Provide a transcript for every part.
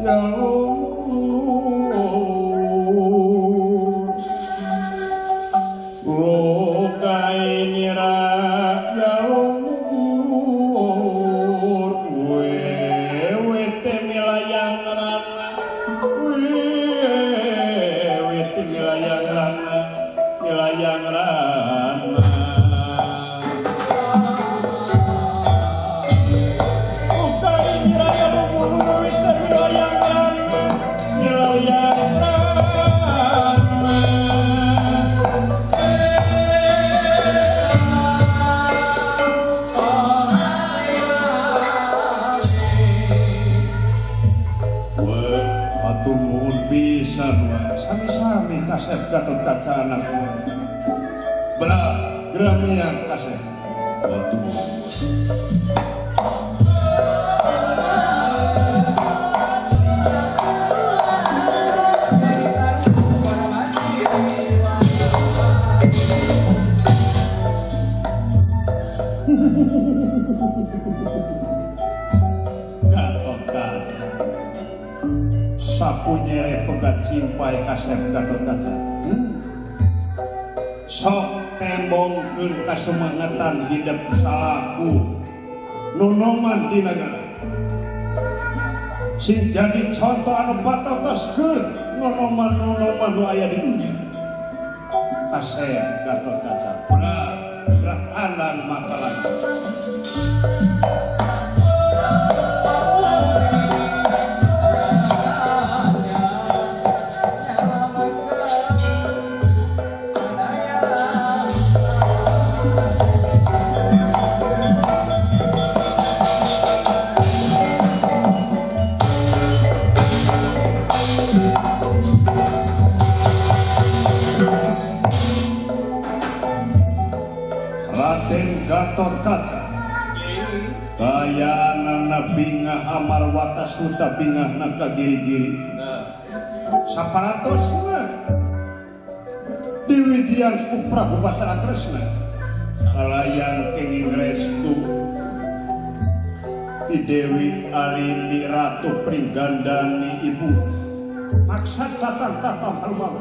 Jalur lukai nira jalur wewete milayang rana wewete milayang rana milayang rana lukai nira jalur wewete milayang rana milayang rana. Sami-sami kasep Gatot Kaca anak berat gramiang kasep waktu Gatot Kaca sapu nyere pegat simpai kasep Gatot Kaca. Sok tembongkeun kasemangetan hidup salaku nonoman di negara sing jadi contoh anu patotoskeun nonoman-nonoman nu aya di dunya. Kasep Gatot Kaca berat gerak andang makalan. Raden Gatot Kaca kayanana bingah amarwata suta bingahna ka giri-giri saparatosna diwidian ku Prabu Batara Kresna kalayan kenging restu ti Dewi Arini Ratu Pringgandani ibu maksad tatang-tatang halumawa.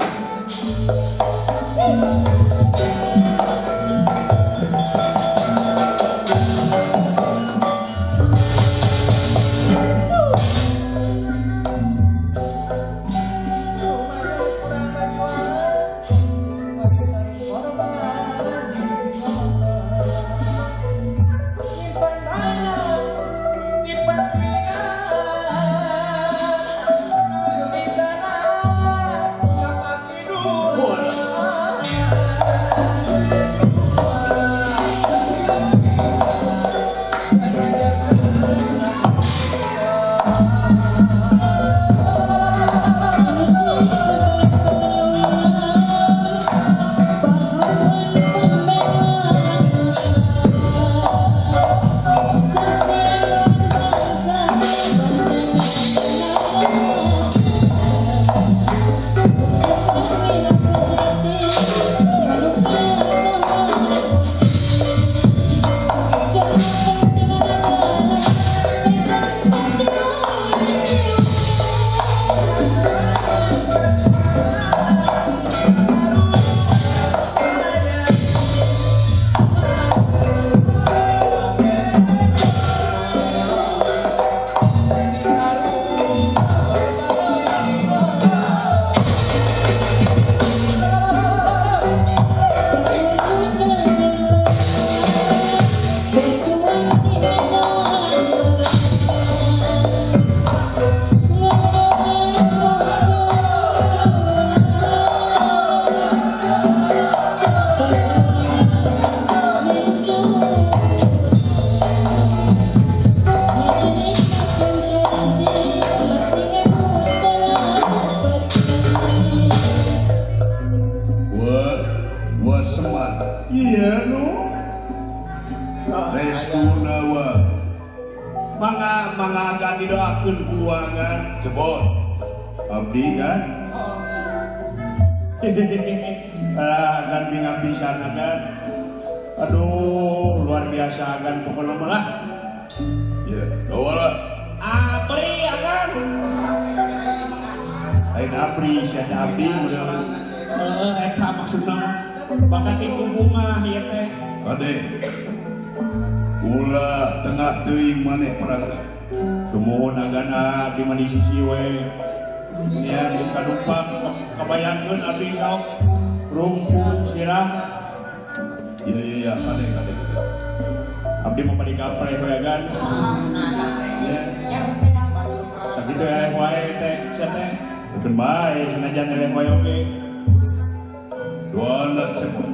Iya nu restunawa mangga mangga agan didoakeun kuangan jebol abdi kan. Alah agan bingah pisan agan. Aduh luar biasa agan pokoknya malah. Ya, doa lah. Abri agan. Lain abri sia teh abdi meureun. Heeh, eta maksudna bakat iku bunga ieu teh. Kade. Ulah tengah teuing maneh perang. Sumuhun agan abdi mah di sisi we. Nya bisa kadumpak kabayangkeun abdi sok rungkung sirah. Iya iya iya kade kade. Abdi mah bade gaple we agan. Sakitu eleh wae teh sia teh. Keun bae sanajan eleh wae oge. Doana cepot.